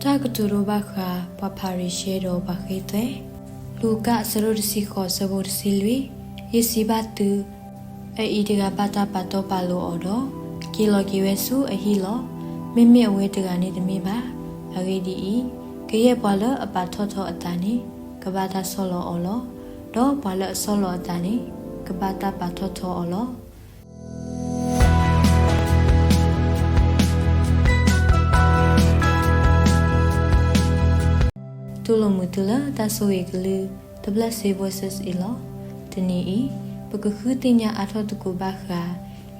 တၢ်ကတိၤဒိဘၣ်ဃး ပှၤဖၤရံၤၡဲဒီးပှၤဃ့သွဲ, လူၤကၣ် အဆၢဒိၣ်တဆံဃိး အဆၢဖိတဆံလွံၢ်, ယစံးဘၣ်သု, အအံၤတဂၤဘၣ်တၢ်ပာ်တီပာ်လိၤအီၤဒီး, က့ၤလီၤက့ၤဝဲဆူအဟံၣ်လီၤ. မ့မ့ၢ်အဝဲတဂၤန့ၣ်တမ့ၢ်ဘၣ်. အဂ့ၢ်ဒ်အံၤ, ကယဲၢ်ပှၤလၢအပာ်ထီၣ်ထီအသးန့ၣ်, ကဘၣ်တၢ်ဆီၣ်လီၤအီၤလီၤ. ဒီးပှၤလၢအဆီၣ်လီၤအသးန့ၣ်, ကဘၣ်တၢ်ပာ်ထီၣ်ထီအီၤလီၤ. တူၢ်လိာ်မုာ်သုလၢတၢ်ဆိၣ်ဂ့ၤကလုၢ် The Blessed Voices အံၤလီၤ. တနံၤအံၤ, ပကဃုသ့ၣ်ညါအါထီၣ်သကိးဘၣ်ဃး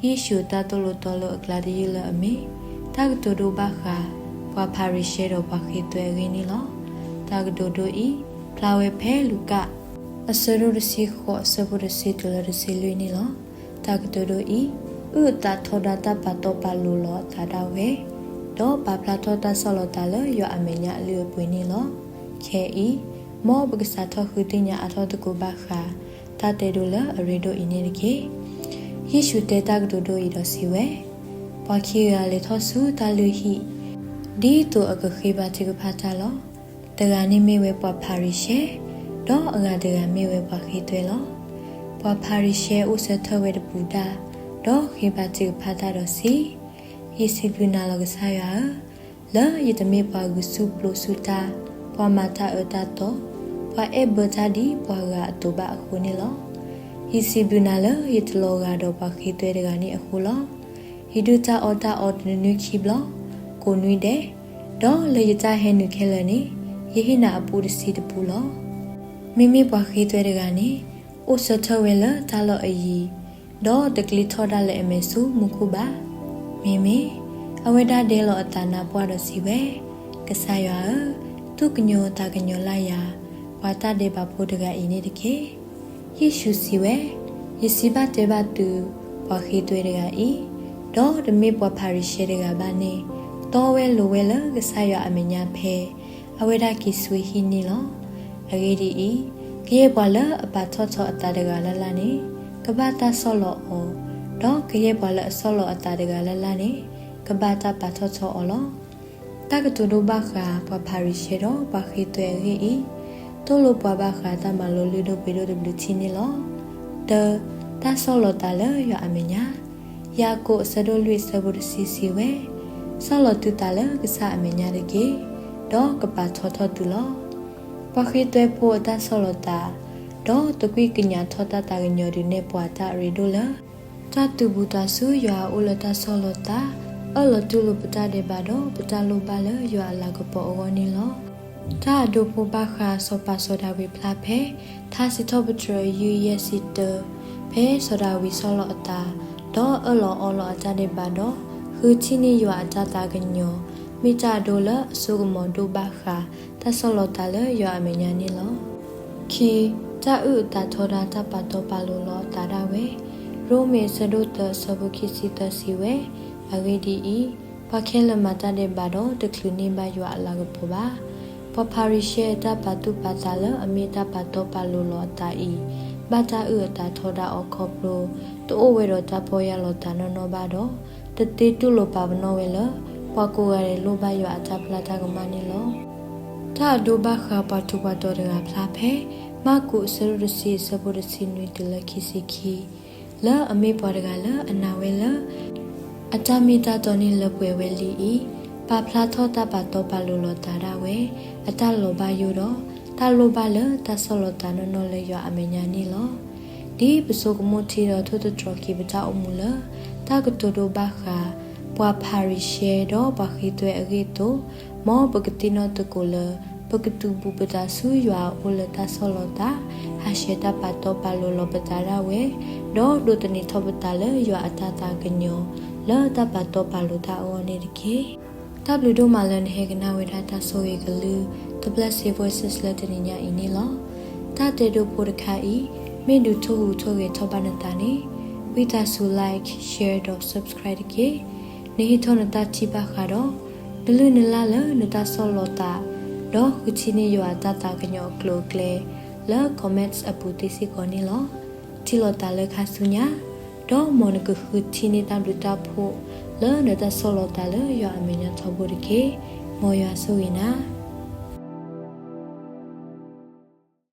ယ့ၣ်ၡူးအတၢ်သိၣ်လိသီလိအကျါတယုၢ်လၢအမ့ၢ် တၢ်ကတိၤဒိဘၣ်ဃး ပှၤဖၤရံၤၡဲဒီးပှၤဃ့သွဲအဂ့ၢ်န့ၣ်လီၤ. တၢ်ကတိၤဒိအံၤ ဖျါဝဲဖဲလူၤကၣ် အဆၢဒိၣ်တဆံဃိး အဆၢဖိတဆံတုၤလၢတဆံလွံၢ်န့ၣ်လီၤ. တၢ်ကတိၤဒိအံၤ အုၣ်အသးထီဒါတၢ်ပာ်တီပာ်လိၤလီၤအသးဒၣ်ဝဲ, ဒီးပာ်ဖျါထီၣ်တၢ်ဆီၣ်လီၤသးလၢယွၤအမဲာ်ညါအလုၢ်အပှ့ၤန့ၣ်လီၤ. ခဲအံၤ, မ်ပကစးထီၣ်ဃုသ့ၣ်ညါအါထီၣ်သကိးဘၣ်ဃး တၢ်တဲဒိလၢအရ့ဒိၣ်အံၤန့ၣ်တက့ၢ်. ယ့ၣ်ၡူးတဲတၢ်ကတိၤဒိအံၤဒီးစံးဝဲ, ပှၤခံဂၤလဲၤထီၣ်ဆူတၢ်လုၢ်ဟံၣ်, ဒ်သိးအကဃ့ဘါထုကဖၣ်တၢ်လီၤ. တဂၤန့ၣ်မ့ၢ်ဝဲပှၤဖၤရံၤၡဲ, ဒီးအဂၤတဂၤမ့ၢ်ဝဲပှၤဃ့သွဲလီၤ. ပှၤဖၤရံၤၡဲအိၣ်ဆၢထၢၣ်ဝဲတပူၤဒၣ်, ဒီးဃ့ဘါထုကဖၣ်တၢ်ဒီးစံး, ယစံးဘျုးနၤလီၤကစၢ်ယွၤဧၢ, လၢယတမ့ၢ်ပှၤဂုာ်ဆူၣ်ပျိဆူၣ်တၢ်, ပှၤမၤတၢ်အၢတၢ်သီ, ပှၤအဲၣ်ဘၢတၢ်ဒ်ပှၤဂၤအသိးဘၣ်အဃိန့ၣ်လီၤ. ယစံးဘျုးနၤလၢယတလီၤဂာ်ဒီးပှၤဃ့သွဲတဂၤန့ၣ်အဃိလီၤ. ယဒုၣ်တၢ်အီၣ်တၢ်အီတနွံခံဘျီ, ကိးနွံဒဲး, ဒီးလၢယတၢ်ဟဲနုာ်ခဲလၢာ်န့ၣ်, ယဟ့ၣ်နၤအပူတဆံတပူလီၤ. မ့မ့ၢ်ပှၤဃ့သွဲတဂၤန့ၣ်, အိၣ်ဆၢထၢၣ်ဝဲလၢတၢ်လီၢ်အယံၤ, ဒီးတကျ့ထီၣ်ဒၣ်လဲာ်အမဲာ်ဆူမူခိၣ်ဘၣ်. မ့မ့ၢ်အဝဲဒၣ်ဒဲလီၤအသးနါပှၢ်ဒီးစံးဝဲ, ကစၢ်ယွၤဧၢ, သူၣ်ကညီၤသးကညီၤလၢ်ယၤ, ပှၤတၢ်ဒဲးဘးဖိတဂၤအံၤန့ၣ်တက့ၢ်. ယ့ၣ်ၡူးစံးဝဲ, ယစံးဘၣ်တဲဘၣ်သု, ပှၤဃ့သွဲတဂၤအံၤ, ဒီးတမ့ၢ်ပှၤဖၤရံၤၡဲတဂၤဘၣ်န့ၣ်, တီဝဲလိၤဝဲလၢကစၢ်ယွၤအမဲာ်ညါဖဲ အဝဲဒၣ်က့ၤဆူဟံၣ်န့ၣ်လီၤ. အဂ့ၢ်ဒ်အံၤ, ကယဲၢ်ပှၤလၢအပာ်ထီၣ်ထီအသးတဂၤလၢ်လၢ်န့ၣ်, ကဘၣ်တၢ်ဆီၣ်လီၤအီၤ, ဒီးကယဲၢ်ပှၤလၢအဆီၣ်လီၤအသးတဂၤလၢ်လၢ်န့ၣ်, ကဘၣ်တၢ်ပာ်ထီၣ်ထီအီၤလီၤ. တၢ်ကတိၤဒိဘၣ်ဃး ပှၤဖၤရံၤၡဲဒီးပှၤဃ့သွဲအဂ့ၢ်အံၤ, သိၣ်လိပှၤဘၣ်ဃးတၢ်မၤလိလုၢ်ဒိၣ်ပှ့ၤဒိၣ်တဘျုးထံၣ်န့ၣ်လီၤ. တၢ, တၢ်ဆီၣ်လီၤသးလၢယွၤအမဲာ်ညါ. ယၤကိာ်အဆၢဒိၣ်လွံၢ်အဆၢဖိတဆံစံးဝဲ, ဆီၣ်လီၤသုသးလၢကစၢ်အမဲာ်ညါတက့ၢ်, ဒီးကပာ်ထီၣ်ထီသုလီၤ. ပှၤဃ့သွဲဖိအတၢ်ဆီၣ်လီၤသး, ဒီးသကွံၢ်ကညးထီၣ်တၢ်သးကညီၤဒုးနဲၣ်ပှၤတၢ်အရ့ဒိၣ်လၢ တၢ်သုးဘူးသးဆူယွၤအအိၣ်လၢတၢ်ဆီၣ်လီၤသး, အၢၣ်လီၤတူၢ်လိာ်ပတၢ်ဒဲးဘးဒီးပတၢ်လိၣ်ဘၣ်လၢယွၤအလၤကပီၤအဂီၢ်န့ၣ်လီၤ. တၢ်အဒိဖိဘၣ်ဃးစီၤပၤစီၤဒၤဝံးဖျါဖဲ ထါစံးထီၣ်ပတြၢၤ ယုၢ်ယဲၢ်ဆံတၢ, ဖဲစီၤဒၤဝံးဆီၣ်လီၤအသး, ဒီးအၢၣ်လီၤအီလီၤအတၢ်ဒဲးဘးဒီး ဃုထံၣ်န့ၢ်ယွၤအတၢ်သးကညီၤ, မ့ၢ်တၢ်အဒိလၢအစိကမီၤဒိၣ်ဘၣ်ဃး တၢ်ဆီၣ်လီၤသးလၢယွၤအမဲာ်ညါန့ၣ်လီၤ. ခံ, တၢ်အုၣ်အသးထီဒါတၢ်ပာ်တီပာ်လိၤလီၤအသးဒၣ်ဝဲ. ရိမ့ၤအဆၢဒိၣ်သၢအဆၢဖိခံဆံသၢစံးဝဲ, အဂ့ၢ်ဒ်အံၤ, ပှၤခဲလၢာ်မၤတၢ်ဒဲးဘးဒီးတချုးန့ၢ်ဘၣ်ယွၤအလၤကပီၤဘၣ်. ပှၤဖၤရံၤၡဲအတၢ်ပာ်သူၣ်ပာ်သးလၢအမ့ၢ်တၢ်ပာ်တီပာ်လိၤလီၤအသးအံၤ, ဘၣ်တၢ်အုၣ်အသးထီဒါအီၤခီဖျိ တအိၣ်ဝဲဒီးတၢ်ပီၢ်ယၢ်လီၤသးနီၢ်နီၢ်ဘၣ်ဒီး, တသ့တူၢ်လိာ်ပာ်ပနီၣ်ဝဲလၢ ပှၤကိးဂၤဒဲးလိၣ်ဘၣ်ယွၤအတၢ်ပျၢ်တၢ်ကမၣ်န့ၣ်လီၤ. တၢ်အဒိဘၣ်ဃးပှၤထူးပှၤတီၤတဂၤဖျါဖဲ မၢ်ကူးအဆၢဒိၣ်တဆံအဆၢဖိတဆံနွံတုၤလၢခံဆံခံ, လၢအမ့ၢ်ပှၤတဂၤလၢအနာ်ဝဲလၢ အတၢ်မ့ၢ်တၢ်တီန့ၣ်လၢပှဲၤဝဲလံအံၤ, ပာ်ဖျါထီၣ်တၢ်ပာ်တီပာ်လိၤလီၤသးဒၣ်ဝဲ, အတၢ်လီၤဘၣ်ယိၣ်ဒီး တၢ်လိၣ်ဘၣ်လၢတၢ်ဆီၣ်လီၤသးနီၢ်နီၢ်လၢယွၤအမဲာ်ညါန့ၣ်လီၤ. ဒ်ပဆိကမိၣ်ထံဒီးထိၣ်သတြီၤက့ၤပတၢ်အိၣ်မူလၢ တၢ်ကတိၤဒိဘၣ်ဃး ပှၤဖၤရံၤၡဲဒီးပှၤဃ့သွဲအဂ့ၢ်အသိး, မ်ပကသ့ၣ်နီၣ်သကိးလၢ ပကသုးဘူးပသးဆူယွၤအအိၣ်လၢတၢ်ဆီၣ်လီၤသး, ဟးဆှဲးတၢ်ပာ်တီပာ်လိၤလီၤပသးဒၣ်ဝဲ, ဒီးဒိးသန့ၤထီၣ်ပသးလၢယွၤအတၢ်သးကညီၤ လၢတၢ်ပာ်တီပာ်လိၤတၢ်အဂီၢ်န့ၣ်တက့ၢ်. တၢ်ဘျုးဒိၣ်မးလၢနဟဲကနၣ်ဝဲဒၣ်တၢ်ဆိၣ်ဂ့ၤကလုၢ် The Blessed Voices လၢတနံၤညါအံၤန့ၣ်လီၤ. တၢ်တဲဒိဖိတခါအံၤ မ့ၢ်ဒုးထိၣ်ဟူးထိၣ်ဂဲၤထီၣ်ဘၣ်နသးန့ၣ်, ဝံသးစူၤ like, share ဒီး subscribe တက့ၢ်. နဟ့ၣ်ထီၣ်နတၢ်ထံၣ်ဘၣ်ဃးဒီး နလုၢ်နလၢ်လၢနတၢ်ဆီၣ်လီၤသး, ဒီးဃုထံၣ်န့ၢ်ယွၤအတၢ်သးကညီၤအကျိၤအကျဲ လၢ comments အပူၤသ့စ့ၢ်ကီးန့ၣ်လီၤ. ထံၣ်လိာ်သးလၢခါဆူညါ, ဒီးမ်နကဃုထံၣ်န့ၢ်တၢ်ဘျုးတၢ်ဖှိၣ် လၢနတၢ်ဆီၣ်လီၤသးလၢယွၤအမဲာ်ညါထီဘိတက့ၢ်. မ်ယွၤဆိၣ်ဂ့ၤနၤ.